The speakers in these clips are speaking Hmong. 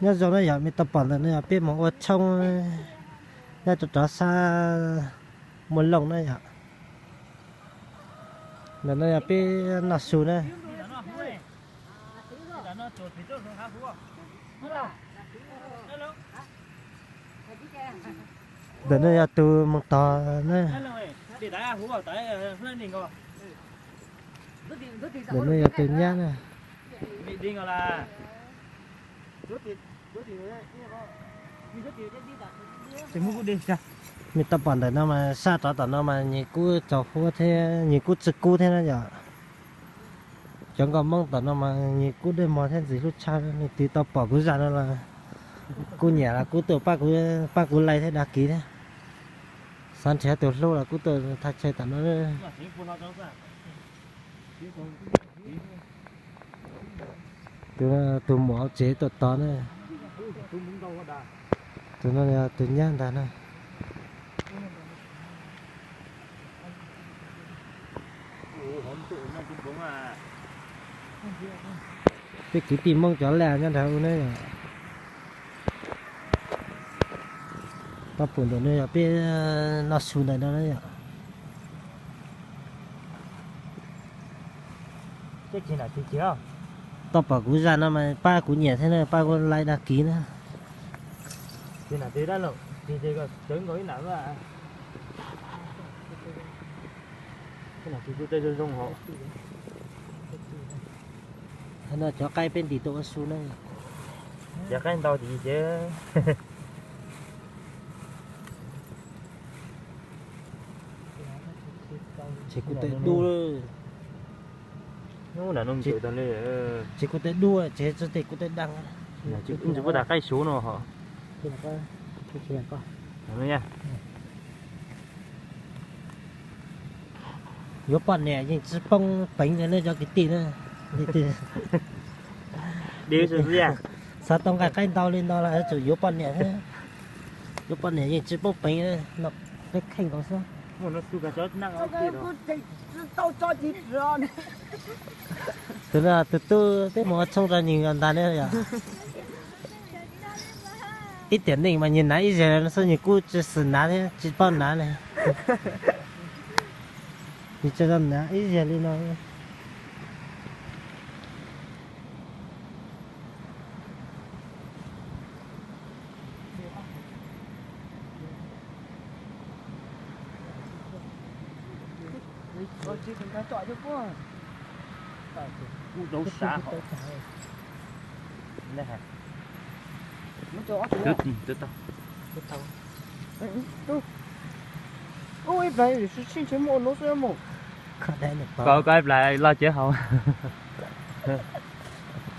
Nyob zoo na yom, nej tau pom ntawm no yog peb mus ua tshoob nyob rau rov sab Muas Looj na yom. Ntawm no yog peb noj su na. Ntawm no yog tus mus tod na. Ntawm no yog tus nyab na. Nej tau pom ntawm no mas sab rov tom no mas nyias kub tsaus huab thiab nyias kub tsi kub thiab na yom. Cov nkauj Hmoob tom no mas nyias kub dej mog thiab ntxim hlub tshaj. Leej twg tau pom kuv zaj no los kuj nyiam los kuj tuaj pab kuv like thiab đăng ký thiab. Xav nrhiav tus hlub los kuj tuaj thaj chaw tom no. Tus, tus muam hauv tsev tuaj tod na. Tus no yog tus nyab ntag na. Peb kwv tij Hmoob cov laj nyob nrad ub ne. Tau pum ntawm no yog peb noj su ntawm no na yom. Tau pom kuv zaj no mas pab kuv nyiam thiab na, pab kuv like đăng ký na. No cov qaib peb ntim tuaj ua su na. Cov qaib ntau tiag ces. Tsev kuj tej dub. Tsev kuj tej dub, tsev tsis tej kuj tej daj. Tsis puas tas qaib suv no ho. Yuav poj niam yeej tsis poob peev li ne cov kwv tij na. Xav tau nqaij qaib ntau li no los tsum yuav poj niam thiab. Yuav poj niam yeej tsis poob peev no. Peb kheej nkaus xwb. Tus no tus tub twb mus ua tshoob rau nws ntag ne yom. Ib tiam neej mas nyias hnav ib zaug no xwb, nyias kuj tsis xav hnav thiab tsis paub hnav li. Nyias tsis tau hnav ib zaug li no. Kuj rau sab hos. Ib plag sib tsheej tsis muaj lub xwb mus. Koj ib plag loj cev haus.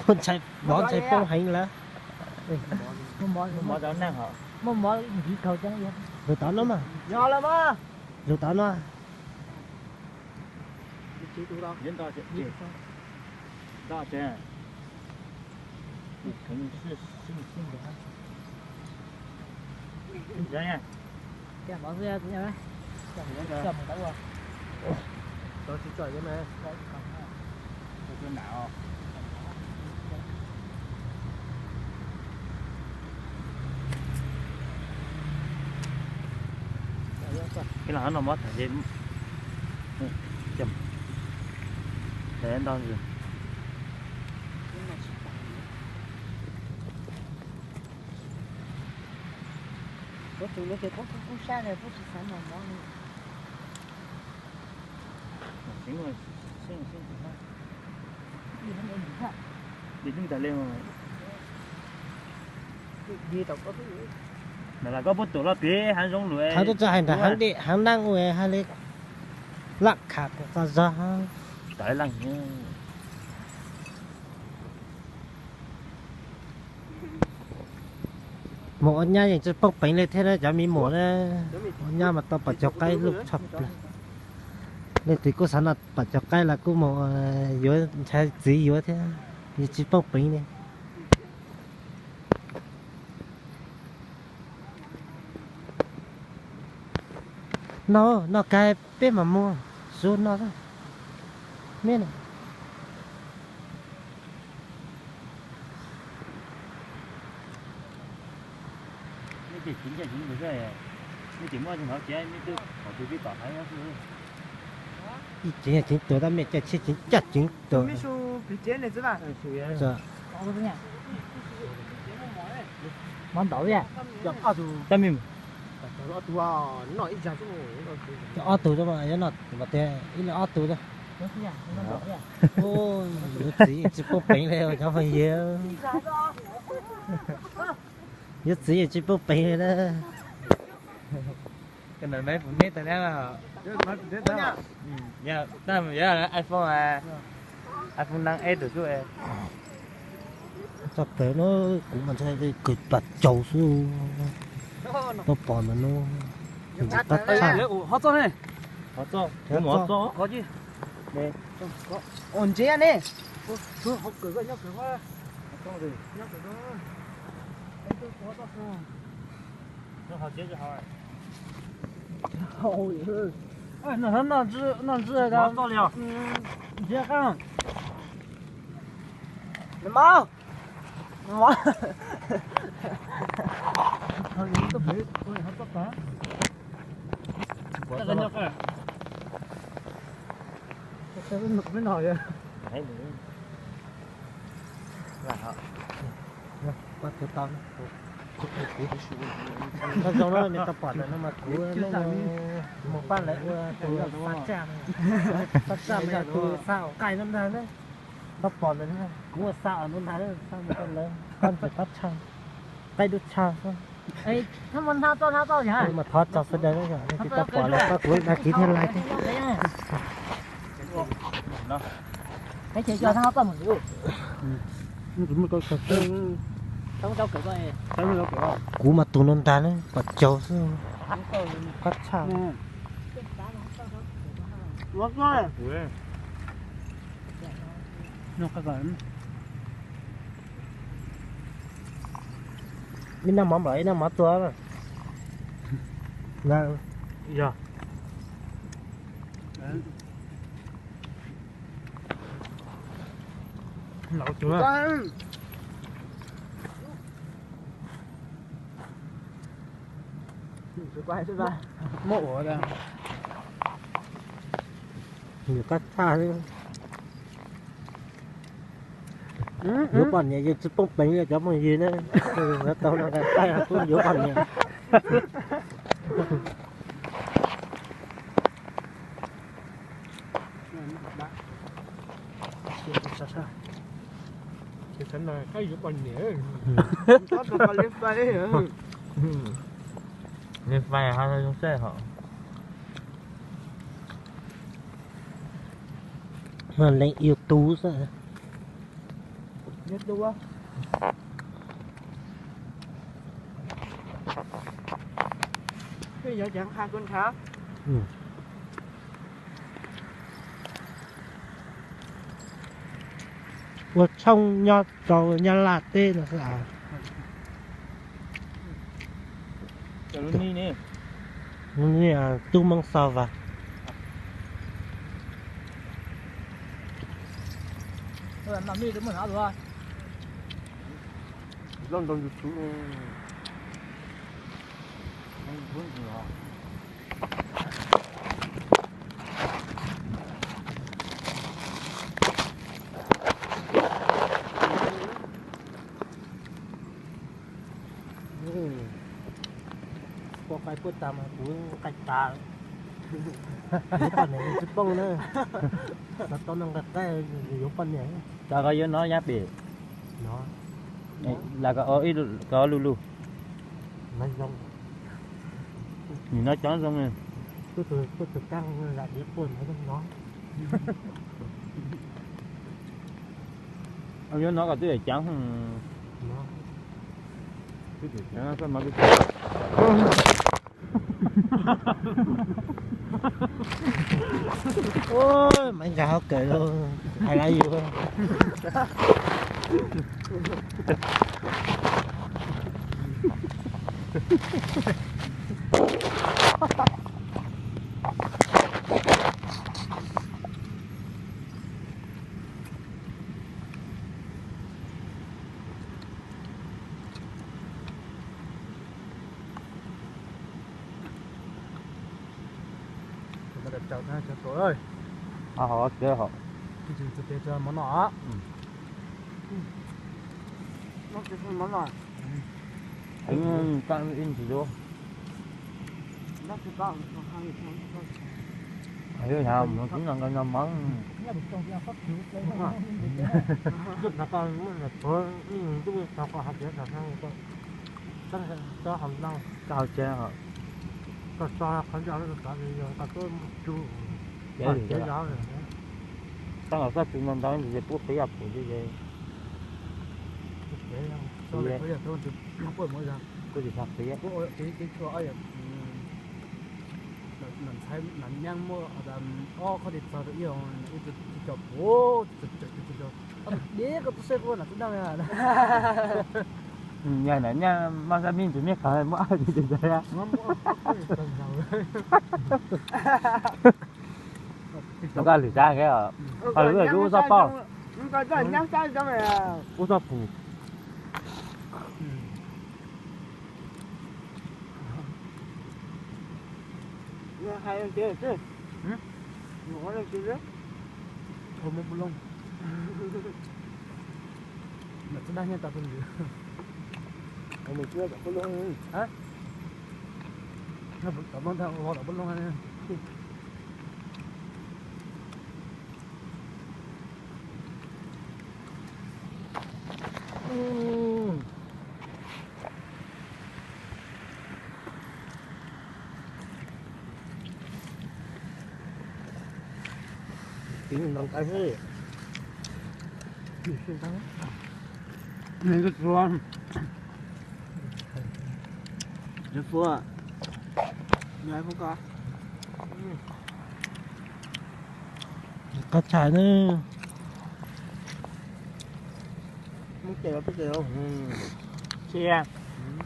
Mov ntshai poob heev lawm. Muaj mov ntiv kaug. Lug tod no mas. Lug tod no. Ib los no muab tham ntau. Kuv tus lub ces kuv kuj sab li kuv tsis xav mos mov li. Ntawm koj puab tuam loj pem hav zoov lug. Thov tuaj tso hais ntawm hav dej hav nab ua hais li laj kham txog zog. Mus ua nyab yeej tsis poob peev li thiab na cov me muam na. Ua nyab mas tau pom cov qaib loj tshaj plaws. Leej twg kuj xav noj pom cov qaib los kuj mus yuav, nrhiav txiv yuav thiab, yeej tsis poob peev li. Noj, noj kag peb mam mus, su noj xwb. Me na. Ces tseev caj tseev tuag xwb, nej tseem muaj hnov tias nej twb qhov twg twb tom haiv xwb. Ib tseev caj tseev tuag tab, mej caj tsheb tseev caj tseev tuag. Mov ntau li. Ob tug, ob tug mas yog no, ib leeg ob tug. Yuav txiv tsis pub peev li cov phooj ywg. Yuav txiv tsis pub peev li na. Cái này mấy phút nít tao đéo. Iphone, iPhone năm S được chứ. Txog pem no kuv mas ntshai kws pas caug xwb. Tau pom ntawm no, ntxim qab tshaj. Ho txog ne. Ho txog, kuv mus ho txog. Ua ntsia ne. Noj ntsis, noj ntsis, ntsia qab. Nyob zoo na, nej tau pom ntawm no mas kuv mus pab lawv ua tus fab tsaj, fab tsaj mas yog tus xa qaij no ntag na. Tau pom ntawm no, kuv ua xa no ntag, xa mus rau lawv, qab ntsis qab tshaj, qaij dub tshaj xwb. Mas thov txog sawv daws, nej tsis tau pom lawm pab kuv đăng ký thiab like thiab. Kuv mas tus no ntag na, pas caug xwb, qab tshaj. Ib nab mov nplom ib nab mov txua. Yog. Muab ua, yus qab tshaj. Yuav poj niam yeej tsis poob peev li cov phooj ywg na. Tau no nqaij taij kuj yuav poj niam. Li fais ho zoo seb hom. Leej YouTube xwb. Ua tshoob nyob rau Nyab Laj teb no xwb. Tub Hmoob Xauj Vas. Puab qaib puab tas mas kuv qaib tas. Yuav poj niam tsis poob na. Xav tau no nqaij qaib yuav poj niam. Cov koj yuav no yab pem. Los koj ib, koj lug lug. Nim no cov zoo. Tuaj tus kab lam diav quaj no. Yuav no kom twb caav. Maiv Nkag hauv kawm lauj, hais lawv yus. Hauv kiag hauv. Mov no. Ib ntsis lub. Mus tib no nqa no mov. Tag tag tag tag tag tag tag. Tau los txoj tsu no ntau ntsis ces pub qiv yam pum ces. Kuj tsis tau qiv. Nam ntxhais nam nyab muaj ob qhov ris txog rau ib, ib tug cov puv, deb koj tub saib kuv nam tub dab. Yog nam nyab maj zaj mij tus mej qhov muab ob tug ris txog. Koj lwm sab, koj lwm sab ub txoj pom, ub txoj pum. Qab tshais na.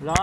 Los.